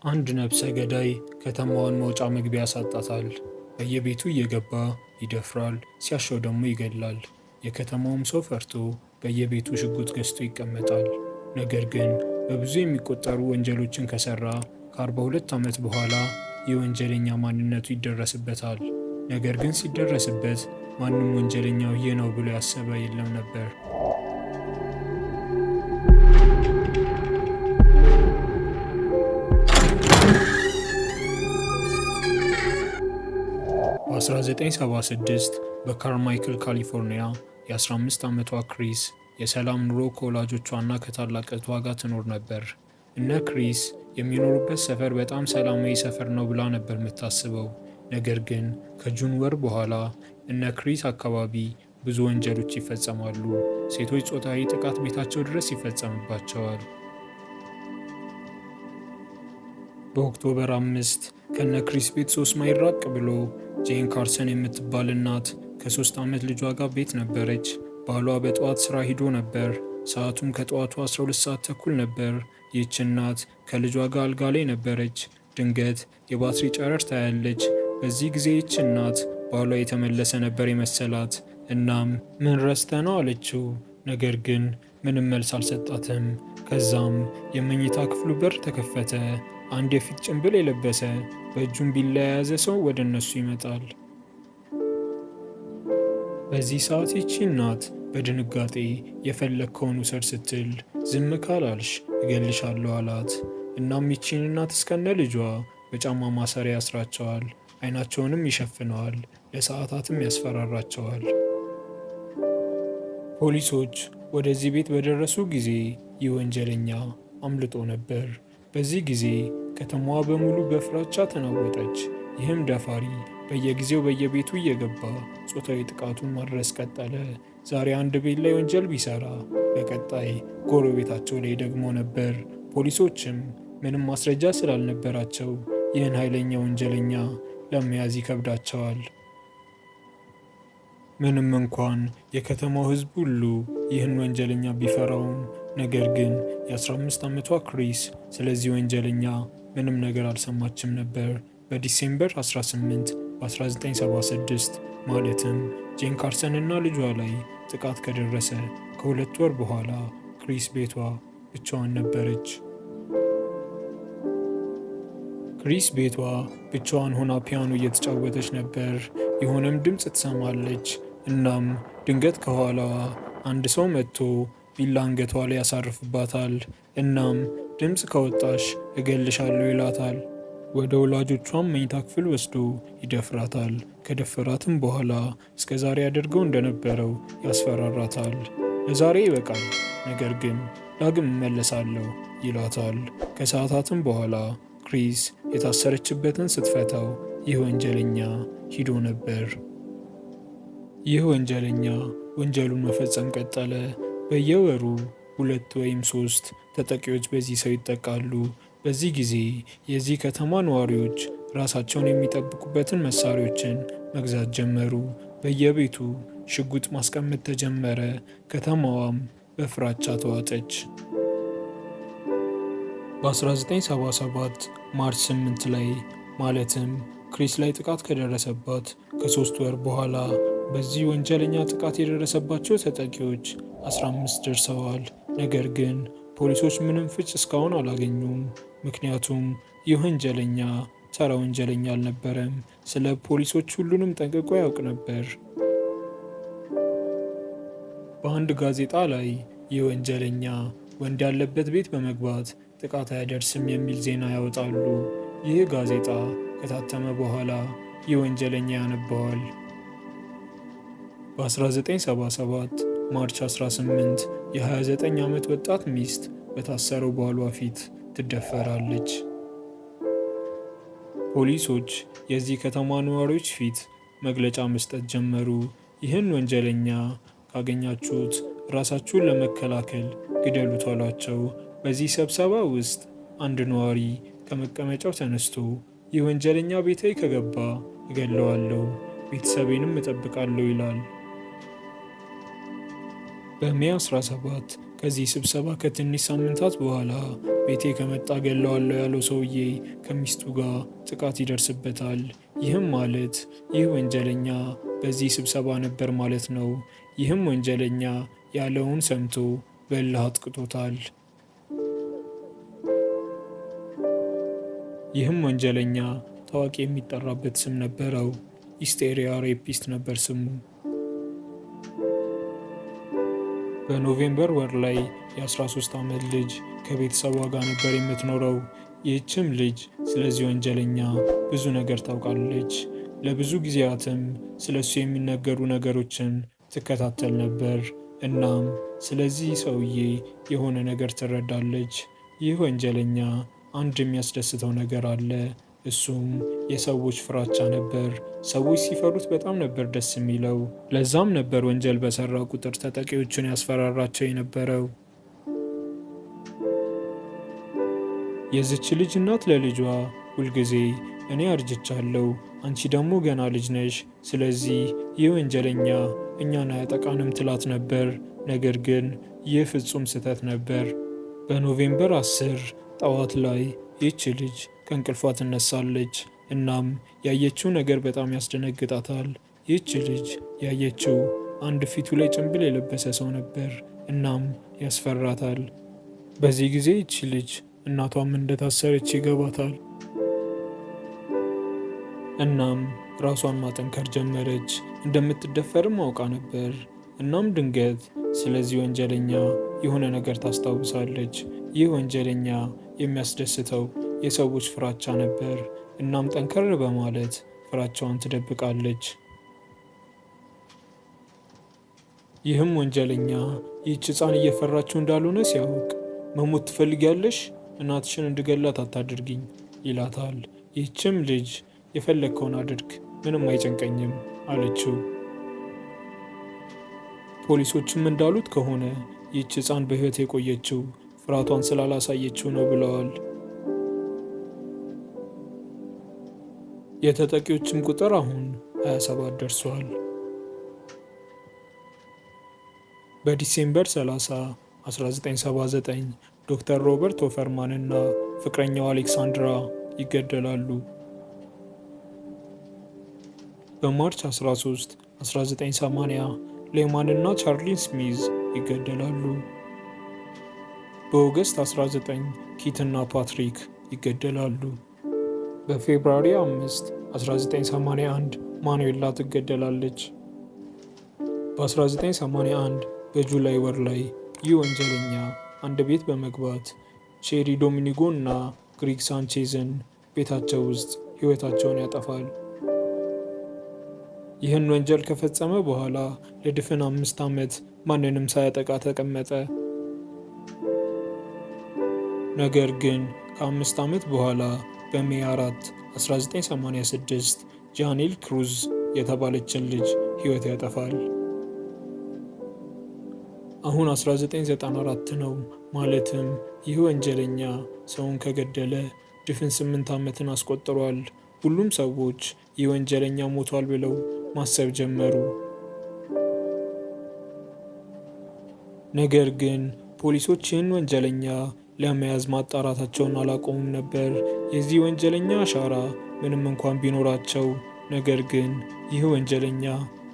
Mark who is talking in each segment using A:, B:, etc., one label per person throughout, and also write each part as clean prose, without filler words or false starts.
A: አንድ ነፍሰ ገዳይ ከተማዋን መውጫ መግቢያ ያሳጣታል። በየቤቱ እየገባ ይደፍራል፣ ሲያሻው ደግሞ ይገድላል። የከተማውም ሰው ፈርቶ በየቤቱ ሽጉጥ ገዝቶ ይቀመጣል። ነገር ግን በብዙ የሚቆጠሩ ወንጀሎችን ከሰራ ከ42 ዓመት በኋላ የወንጀለኛ ማንነቱ ይደረስበታል። ነገር ግን ሲደረስበት ማንም ወንጀለኛው ይህ ነው ብሎ ያሰበ የለም ነበር። በ1976 በካርማይክል ካሊፎርኒያ የ15 ዓመቷ ክሪስ የሰላም ኑሮ ከወላጆቿና ከታላቅ እህቷ ጋር ትኖር ነበር። እነ ክሪስ የሚኖሩበት ሰፈር በጣም ሰላማዊ ሰፈር ነው ብላ ነበር የምታስበው። ነገር ግን ከ June ወር በኋላ እነ ክሪስ አካባቢ ብዙ ወንጀሎች ይፈጸማሉ። ሴቶች ጾታዊ ጥቃት ቤታቸው ድረስ ይፈጸምባቸዋል። በ October 5 ከነ ክሪስ ቤት 3 ማይል ራቅ ብሎ ጄን ካርሰን የምትባል እናት ከ3 ዓመት ልጇ ጋር ቤት ነበረች። ባሏ በጠዋት ስራ ሂዶ ነበር። ሰዓቱም ከጠዋቱ 12 ሰዓት ተኩል ነበር። ይህች እናት ከልጇ ጋር አልጋ ላይ ነበረች። ድንገት የባትሪ ጨረር ታያለች። በዚህ ጊዜ ይህች እናት ባሏ የተመለሰ ነበር የመሰላት። እናም ምን ረስተ ነው አለችው። ነገር ግን ምንም መልስ አልሰጣትም። ከዛም የመኝታ ክፍሉ በር ተከፈተ። አንድ የፊት ጭንብል የለበሰ በእጁም ቢላ የያዘ ሰው ወደ እነሱ ይመጣል። በዚህ ሰዓት ይቺ እናት በድንጋጤ የፈለግከውን ውሰድ ስትል ዝም ካላልሽ እገልሻለሁ አላት። እናም ይቺን እናት እስከነ ልጇ በጫማ ማሰሪያ ያስራቸዋል፣ አይናቸውንም ይሸፍነዋል፣ ለሰዓታትም ያስፈራራቸዋል። ፖሊሶች ወደዚህ ቤት በደረሱ ጊዜ ይህ ወንጀለኛ አምልጦ ነበር። በዚህ ጊዜ ከተማዋ በሙሉ በፍራቻ ተናወጠች። ይህም ደፋሪ በየጊዜው በየቤቱ እየገባ ጾታዊ ጥቃቱን ማድረስ ቀጠለ። ዛሬ አንድ ቤት ላይ ወንጀል ቢሰራ በቀጣይ ጎረቤታቸው ላይ ደግሞ ነበር። ፖሊሶችም ምንም ማስረጃ ስላልነበራቸው ይህን ኃይለኛ ወንጀለኛ ለመያዝ ይከብዳቸዋል። ምንም እንኳን የከተማው ሕዝብ ሁሉ ይህን ወንጀለኛ ቢፈራውም ነገር ግን የ15 ዓመቷ ክሪስ ስለዚህ ወንጀለኛ ምንም ነገር አልሰማችም ነበር። በ December 18 በ1976 ማለትም ጄን ካርሰን እና ልጇ ላይ ጥቃት ከደረሰ ከ2 ወር በኋላ ክሪስ ቤቷ ብቻዋን ነበረች። ክሪስ ቤቷ ብቻዋን ሆና ፒያኖ እየተጫወተች ነበር። የሆነም ድምፅ ትሰማለች። እናም ድንገት ከኋላዋ አንድ ሰው መጥቶ ቢላ አንገቷ ላይ ያሳርፍባታል። እናም ድምፅ ካወጣሽ እገልሻለሁ ይላታል። ወደ ወላጆቿም መኝታ ክፍል ወስዶ ይደፍራታል። ከደፈራትም በኋላ እስከ ዛሬ ያደርገው እንደነበረው ያስፈራራታል። ለዛሬ ይበቃል፣ ነገር ግን ዳግም እመለሳለሁ ይላታል። ከሰዓታትም በኋላ ክሪስ የታሰረችበትን ስትፈታው ይህ ወንጀለኛ ሂዶ ነበር። ይህ ወንጀለኛ ወንጀሉን መፈጸም ቀጠለ። በየወሩ ሁለት ወይም ሶስት ተጠቂዎች በዚህ ሰው ይጠቃሉ። በዚህ ጊዜ የዚህ ከተማ ነዋሪዎች ራሳቸውን የሚጠብቁበትን መሳሪያዎችን መግዛት ጀመሩ። በየቤቱ ሽጉጥ ማስቀመጥ ተጀመረ። ከተማዋም በፍራቻ ተዋጠች። በ1977 March 8 ላይ ማለትም ክሪስ ላይ ጥቃት ከደረሰባት ከ3 ወር በኋላ በዚህ ወንጀለኛ ጥቃት የደረሰባቸው ተጠቂዎች 15 ደርሰዋል። ነገር ግን ፖሊሶች ምንም ፍንጭ እስካሁን አላገኙም። ምክንያቱም ይህ ወንጀለኛ ተራ ወንጀለኛ አልነበረም። ስለ ፖሊሶች ሁሉንም ጠንቅቆ ያውቅ ነበር። በአንድ ጋዜጣ ላይ ይህ ወንጀለኛ ወንድ ያለበት ቤት በመግባት ጥቃት አያደርስም የሚል ዜና ያወጣሉ። ይህ ጋዜጣ ከታተመ በኋላ ይህ ወንጀለኛ ያነበዋል። በ1977 March 18 የ29 ዓመት ወጣት ሚስት በታሰረው ባሏ ፊት ትደፈራለች። ፖሊሶች የዚህ ከተማ ነዋሪዎች ፊት መግለጫ መስጠት ጀመሩ። ይህን ወንጀለኛ ካገኛችሁት ራሳችሁን ለመከላከል ግደሉት አሏቸው። በዚህ ስብሰባ ውስጥ አንድ ነዋሪ ከመቀመጫው ተነስቶ ይህ ወንጀለኛ ቤቴ ከገባ እገለዋለሁ፣ ቤተሰቤንም እጠብቃለሁ ይላል። በ May 17 ከዚህ ስብሰባ ከትንሽ ሳምንታት በኋላ ቤቴ ከመጣ ገለዋለሁ ያለው ሰውዬ ከሚስቱ ጋር ጥቃት ይደርስበታል። ይህም ማለት ይህ ወንጀለኛ በዚህ ስብሰባ ነበር ማለት ነው። ይህም ወንጀለኛ ያለውን ሰምቶ በእልህ አጥቅቶታል። ይህም ወንጀለኛ ታዋቂ የሚጠራበት ስም ነበረው። East Area Rapist ነበር ስሙ። በ November ወር ላይ የ13 ዓመት ልጅ ከቤተሰቧ ጋር ነበር የምትኖረው። ይህችም ልጅ ስለዚህ ወንጀለኛ ብዙ ነገር ታውቃለች። ለብዙ ጊዜያትም ስለሱ የሚነገሩ ነገሮችን ትከታተል ነበር። እናም ስለዚህ ሰውዬ የሆነ ነገር ትረዳለች። ይህ ወንጀለኛ አንድ የሚያስደስተው ነገር አለ። እሱም የሰዎች ፍራቻ ነበር። ሰዎች ሲፈሩት በጣም ነበር ደስ የሚለው። ለዛም ነበር ወንጀል በሰራ ቁጥር ተጠቂዎቹን ያስፈራራቸው የነበረው። የዚች ልጅ እናት ለልጇ ሁልጊዜ እኔ አርጅቻለሁ፣ አንቺ ደግሞ ገና ልጅ ነሽ፣ ስለዚህ ይህ ወንጀለኛ እኛን አያጠቃንም ትላት ነበር። ነገር ግን ይህ ፍጹም ስህተት ነበር። በ November 10 ጠዋት ላይ ይህች ልጅ ከእንቅልፏ ትነሳለች። እናም ያየችው ነገር በጣም ያስደነግጣታል። ይህች ልጅ ያየችው አንድ ፊቱ ላይ ጭንብል የለበሰ ሰው ነበር። እናም ያስፈራታል። በዚህ ጊዜ ይህች ልጅ እናቷም እንደታሰረች ይገባታል። እናም ራሷን ማጠንከር ጀመረች። እንደምትደፈርም አውቃ ነበር። እናም ድንገት ስለዚህ ወንጀለኛ የሆነ ነገር ታስታውሳለች። ይህ ወንጀለኛ የሚያስደስተው የሰዎች ፍራቻ ነበር። እናም ጠንከር በማለት ፍራቻዋን ትደብቃለች። ይህም ወንጀለኛ ይህች ሕፃን እየፈራችው እንዳልሆነ ሲያውቅ መሞት ትፈልጊያለሽ? እናትሽን እንድገላት አታድርጊኝ ይላታል። ይህችም ልጅ የፈለግከውን አድርግ፣ ምንም አይጨንቀኝም አለችው። ፖሊሶችም እንዳሉት ከሆነ ይህች ሕፃን በሕይወት የቆየችው ፍርሃቷን ስላላሳየችው ነው ብለዋል። የተጠቂዎችም ቁጥር አሁን 27 ደርሷል። በ December 30 1979 ዶክተር ሮበርት ሆፈርማን እና ፍቅረኛው አሌክሳንድራ ይገደላሉ። በ March 13 1980 ሌማን እና ቻርሊን ስሚዝ ይገደላሉ። በ August 19 ኪት እና ፓትሪክ ይገደላሉ። በ February 5 1981 ማኑዌላ ትገደላለች። በ1981 በ July ወር ላይ ይህ ወንጀለኛ አንድ ቤት በመግባት ቼሪ ዶሚኒጎ እና ግሪግ ሳንቼዝን ቤታቸው ውስጥ ሕይወታቸውን ያጠፋል። ይህን ወንጀል ከፈጸመ በኋላ ለድፍን 5 ዓመት ማንንም ሳያጠቃ ተቀመጠ። ነገር ግን ከ5 ዓመት በኋላ በ May 4 1986 ጃኔል ክሩዝ የተባለችን ልጅ ሕይወት ያጠፋል። አሁን 1994 ነው። ማለትም ይህ ወንጀለኛ ሰውን ከገደለ ድፍን 8 ዓመትን አስቆጥሯል። ሁሉም ሰዎች ይህ ወንጀለኛ ሞቷል ብለው ማሰብ ጀመሩ። ነገር ግን ፖሊሶች ይህን ወንጀለኛ ለመያዝ ማጣራታቸውን አላቆሙም ነበር። የዚህ ወንጀለኛ አሻራ ምንም እንኳን ቢኖራቸው፣ ነገር ግን ይህ ወንጀለኛ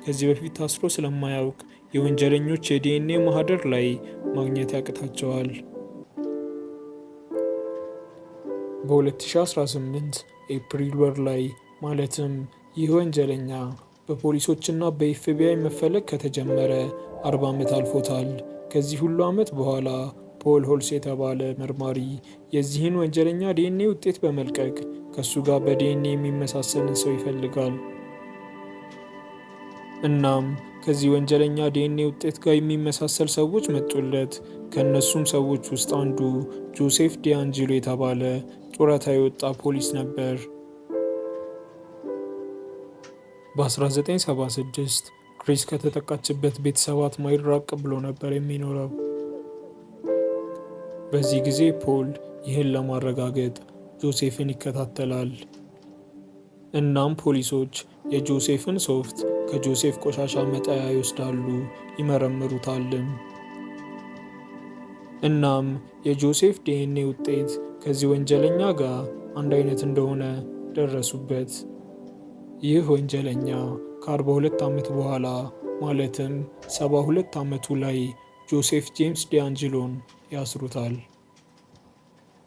A: ከዚህ በፊት ታስሮ ስለማያውቅ የወንጀለኞች የዲኤንኤ ማህደር ላይ ማግኘት ያቅታቸዋል። በ2018 ኤፕሪል ወር ላይ ማለትም ይህ ወንጀለኛ በፖሊሶችና በኤፍቢአይ መፈለግ ከተጀመረ 40 ዓመት አልፎታል። ከዚህ ሁሉ ዓመት በኋላ ፖል ሆልስ የተባለ መርማሪ የዚህን ወንጀለኛ ዲኤንኤ ውጤት በመልቀቅ ከሱ ጋር በዲኤንኤ የሚመሳሰልን ሰው ይፈልጋል። እናም ከዚህ ወንጀለኛ ዲኤንኤ ውጤት ጋር የሚመሳሰል ሰዎች መጡለት። ከእነሱም ሰዎች ውስጥ አንዱ ጆሴፍ ዲአንጂሎ የተባለ ጡረታ የወጣ ፖሊስ ነበር። በ1976 ክሪስ ከተጠቃችበት ቤት 7 ማይል ራቅ ብሎ ነበር የሚኖረው። በዚህ ጊዜ ፖል ይህን ለማረጋገጥ ጆሴፍን ይከታተላል። እናም ፖሊሶች የጆሴፍን ሶፍት ከጆሴፍ ቆሻሻ መጣያ ይወስዳሉ፣ ይመረምሩታልም። እናም የጆሴፍ ዲኤንኤ ውጤት ከዚህ ወንጀለኛ ጋር አንድ አይነት እንደሆነ ደረሱበት። ይህ ወንጀለኛ ከ42 ዓመት በኋላ ማለትም 72 ዓመቱ ላይ ጆሴፍ ጄምስ ዲአንጅሎን ያስሩታል።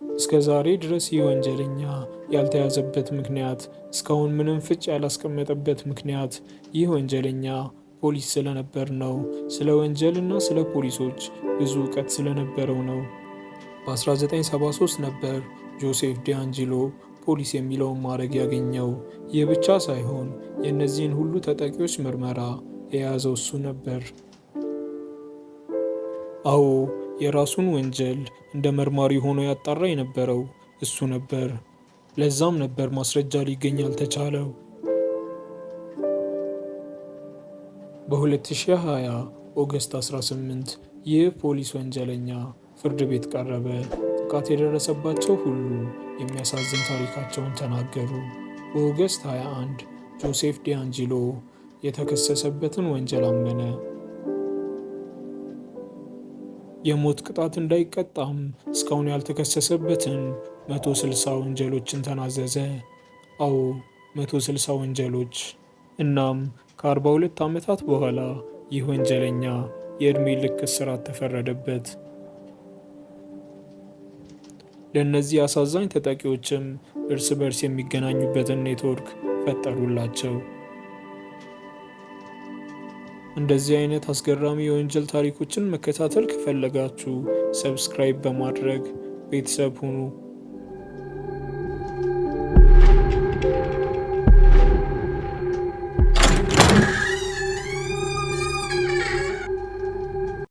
A: እስከ ዛሬ ድረስ ይህ ወንጀለኛ ያልተያዘበት ምክንያት፣ እስካሁን ምንም ፍንጭ ያላስቀመጠበት ምክንያት ይህ ወንጀለኛ ፖሊስ ስለነበር ነው። ስለ ወንጀልና ስለ ፖሊሶች ብዙ እውቀት ስለነበረው ነው። በ1973 ነበር ጆሴፍ ዲአንጅሎ ፖሊስ የሚለውን ማዕረግ ያገኘው። ይህ ብቻ ሳይሆን የእነዚህን ሁሉ ተጠቂዎች ምርመራ የያዘው እሱ ነበር። አዎ፣ የራሱን ወንጀል እንደ መርማሪ ሆኖ ያጣራ የነበረው እሱ ነበር። ለዛም ነበር ማስረጃ ሊገኝ ያልተቻለው። በ2020 August 18 ይህ ፖሊስ ወንጀለኛ ፍርድ ቤት ቀረበ። ጥቃት የደረሰባቸው ሁሉ የሚያሳዝን ታሪካቸውን ተናገሩ። በ August 21 ጆሴፍ ዲአንጂሎ የተከሰሰበትን ወንጀል አመነ። የሞት ቅጣት እንዳይቀጣም እስካሁን ያልተከሰሰበትን 160 ወንጀሎችን ተናዘዘ። አዎ፣ 160 ወንጀሎች። እናም ከ42 ዓመታት በኋላ ይህ ወንጀለኛ የዕድሜ ልክ እስራት ተፈረደበት። ለእነዚህ አሳዛኝ ተጠቂዎችም እርስ በርስ የሚገናኙበትን ኔትወርክ ፈጠሩላቸው። እንደዚህ አይነት አስገራሚ የወንጀል ታሪኮችን መከታተል ከፈለጋችሁ subscribe በማድረግ ቤተሰብ ሁኑ።